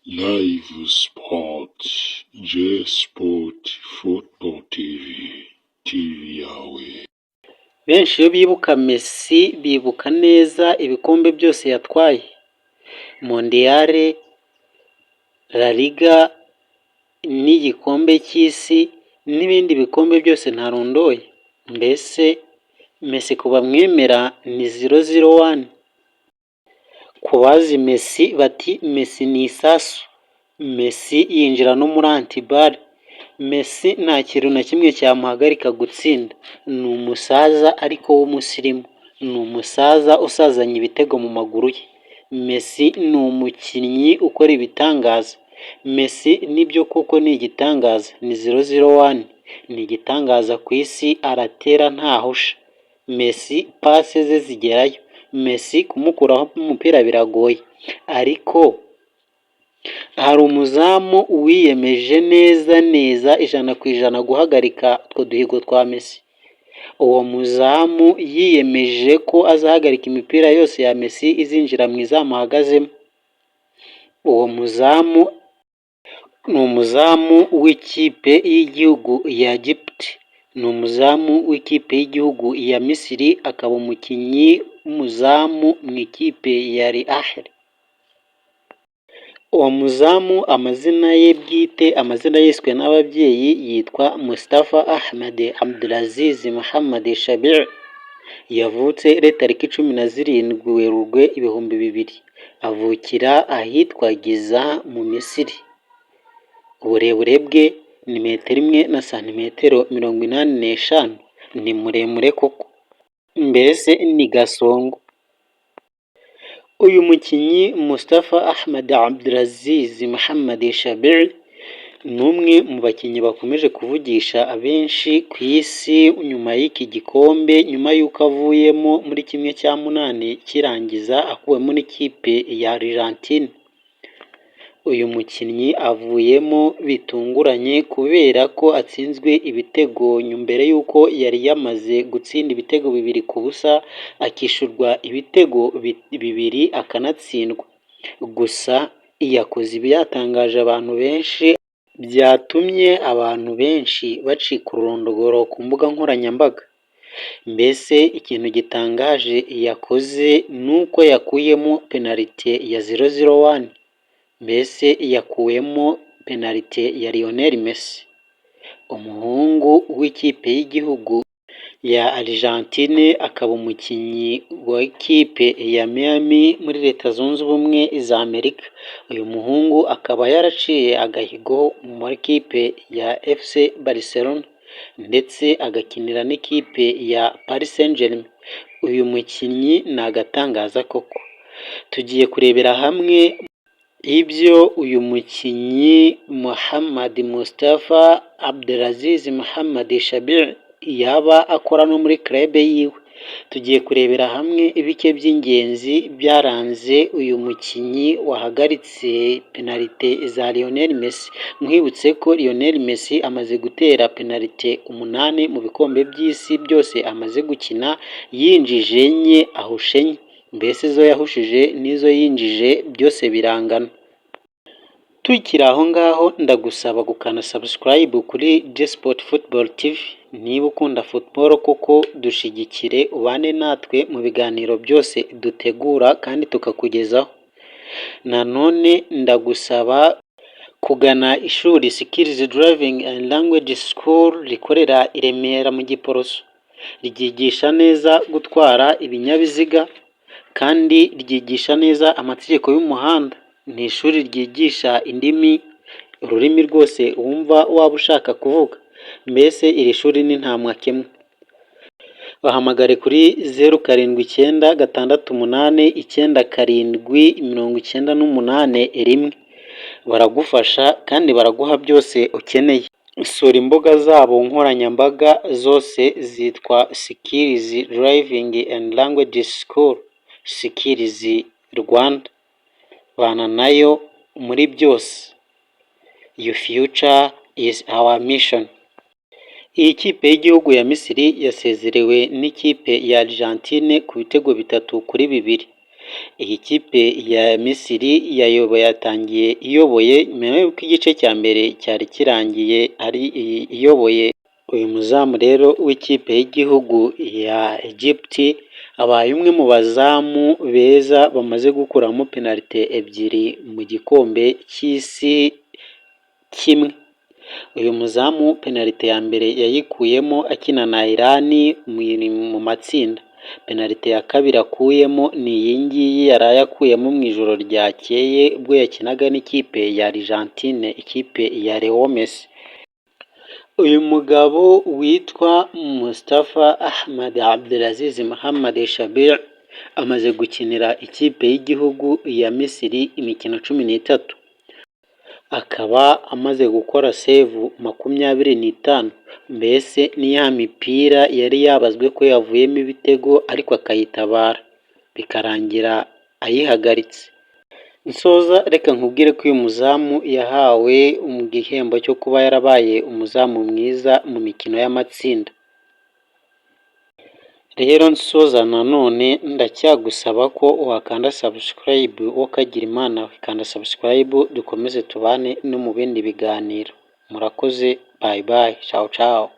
Live Sport, J Sport Football TV, TV yawe. Benshi iyo bibuka Messi bibuka neza ibikombe byose yatwaye: Mondial, La Liga n'igikombe cy'isi n'ibindi bikombe byose ntarondoye. Mbese Messi ku bamwemera ni 001. Ku bazi Messi bati: "Messi ni isasu, Messi yinjira no muri anti-balles, Messi nta kintu na kimwe cyamuhagarika gutsinda." Ni umusaza ariko w'umusirimu, ni umusaza usazanye ibitego mu maguru ye. Messi ni umukinnyi ukora ibitangaza. Messi nibyo koko ni igitangaza, ni 001, ni igitangaza ku isi, aratera ntahusha. Messi passe ze zigerayo, Messi kumukuraho umupira biragoye, ariko hari umuzamu wiyemeje neza neza 100% guhagarika utwo duhigo twa Messi. Uwo muzamu yiyemeje ko azahagarika imipira yose ya Messi izinjira mu izamu ahagazemo. Uwo muzamu ni umuzamu w'ikipe y'igihugu ya Egypt, ni umuzamu w'ikipe y'igihugu ya Misiri, akaba umukinnyi w'umuzamu mu ikipe ya Al Ahly. Uwo muzamu amazina ye bwite, amazina yiswe n'ababyeyi, yitwa Mustafa Ahmed Abdulaziz Muhammad Shabir. Yavutse tariki 17 Werurwe 2000, avukira ahitwa Giza mu Misiri. Uburebure bwe ni metero 1 na santimetero 85, ni muremure koko, mbese ni gasongo. Uyu mukinnyi Mustafa Ahmed Abdulaziz Muhammad Shabir ni umwe mu bakinnyi bakomeje kuvugisha abenshi ku isi nyuma y'iki gikombe, nyuma y'uko avuyemo muri 1/8 kirangiza akuwemo n'ikipe ya Argentine. Uyu mukinnyi avuyemo bitunguranye kubera ko atsinzwe ibitego mbere y'uko yari yamaze gutsinda ibitego 2-0, akishyurwa ibitego 2 akanatsindwa. Gusa yakoze ibyatangaje abantu benshi, byatumye abantu benshi bacika ururondogoro ku mbuga nkoranyambaga. Mbese ikintu gitangaje yakoze ni uko yakuyemo penalite ya 001, mbese yakuyemo penalite ya Lionel Messi, umuhungu w'ikipe y'igihugu ya Argentine, akaba umukinnyi w'ikipe ya Miami muri Leta Zunze Ubumwe za Amerika. Uyu muhungu akaba yaraciye agahigo muri kipe ya FC Barcelona ndetse agakinira n'ikipe ya Paris Saint-Germain. Uyu mukinnyi ni agatangaza koko. Tugiye kurebera hamwe ibyo uyu mukinnyi Muhammad Mustafa Abdulaziz Muhammad Shabir yaba akora no muri club yiwe. Tugiye kurebera hamwe ibice by'ingenzi byaranze uyu mukinnyi wahagaritse penalite za Lionel Messi. Nkwibutse ko Lionel Messi amaze gutera penalite 8 mu bikombe by'isi byose amaze gukina, yinjije 4 ahusha 4, mbese izo yahushije n'izo yinjije byose birangana. Tukiri aho ngaho, ndagusaba gukanda subscribe kuri J Sport Football TV. Niba ukunda football koko, dushigikire ubane natwe mu biganiro byose dutegura kandi tukakugezaho. Nanone ndagusaba kugana ishuri Skills Driving and Language School rikorera i Remera mu Giporoso. Ryigisha neza gutwara ibinyabiziga kandi ryigisha neza amategeko y'umuhanda. Ni ishuri ryigisha indimi, ururimi rwose wumva waba ushaka kuvuga. Mbese iri shuri ni nta makemwa. Bahamagare kuri 0796897981, baragufasha kandi baraguha byose ukeneye. Sura imbuga zabo nkoranyambaga zose zitwa Skills Driving and Language School, Skills Rwanda. Bana nayo muri byose. Your future is our mission. Iyi kipe y'igihugu ya Misiri yasezerewe n'ikipe ya Argentine ku bitego 3-2. Iyi kipe ya Misiri yayoboye, yatangiye iyoboye nyuma y'uko igice cya mbere cyari kirangiye ari iyoboye. Uyu muzamu rero w'ikipe y'igihugu ya Egypt abaye umwe mu bazamu beza bamaze gukuramo penalite ebyiri mu gikombe cy'isi kimwe. Uyu muzamu penalite ya mbere yayikuyemo akina na Iran mu matsinda. Penalite ya kabiri akuyemo ni iyi ngiyi yaraye akuyemo mu ijoro ryakeye ubwo yakinaga n'ikipe ya Argentine, ikipe ya Leo Messi. Uyu mugabo witwa Mustafa Ahmad Abdelaziz Muhammad Shabir amaze gukinira ikipe y'igihugu ya Misiri imikino 13, akaba amaze gukora save 25, mbese ni ya mipira yari yabazwe ko yavuyemo ibitego ariko akayitabara bikarangira ayihagaritse. Nsoza, reka nkubwire ko uyu muzamu yahawe igihembo cyo kuba yarabaye umuzamu mwiza mu mikino y'amatsinda. Rero nsoza nanone ndacyagusaba ko wakanda subscribe, ukagira Imana kanda subscribe, dukomeze tubane no mu bindi biganiro. Murakoze, bye bye, ciao ciao.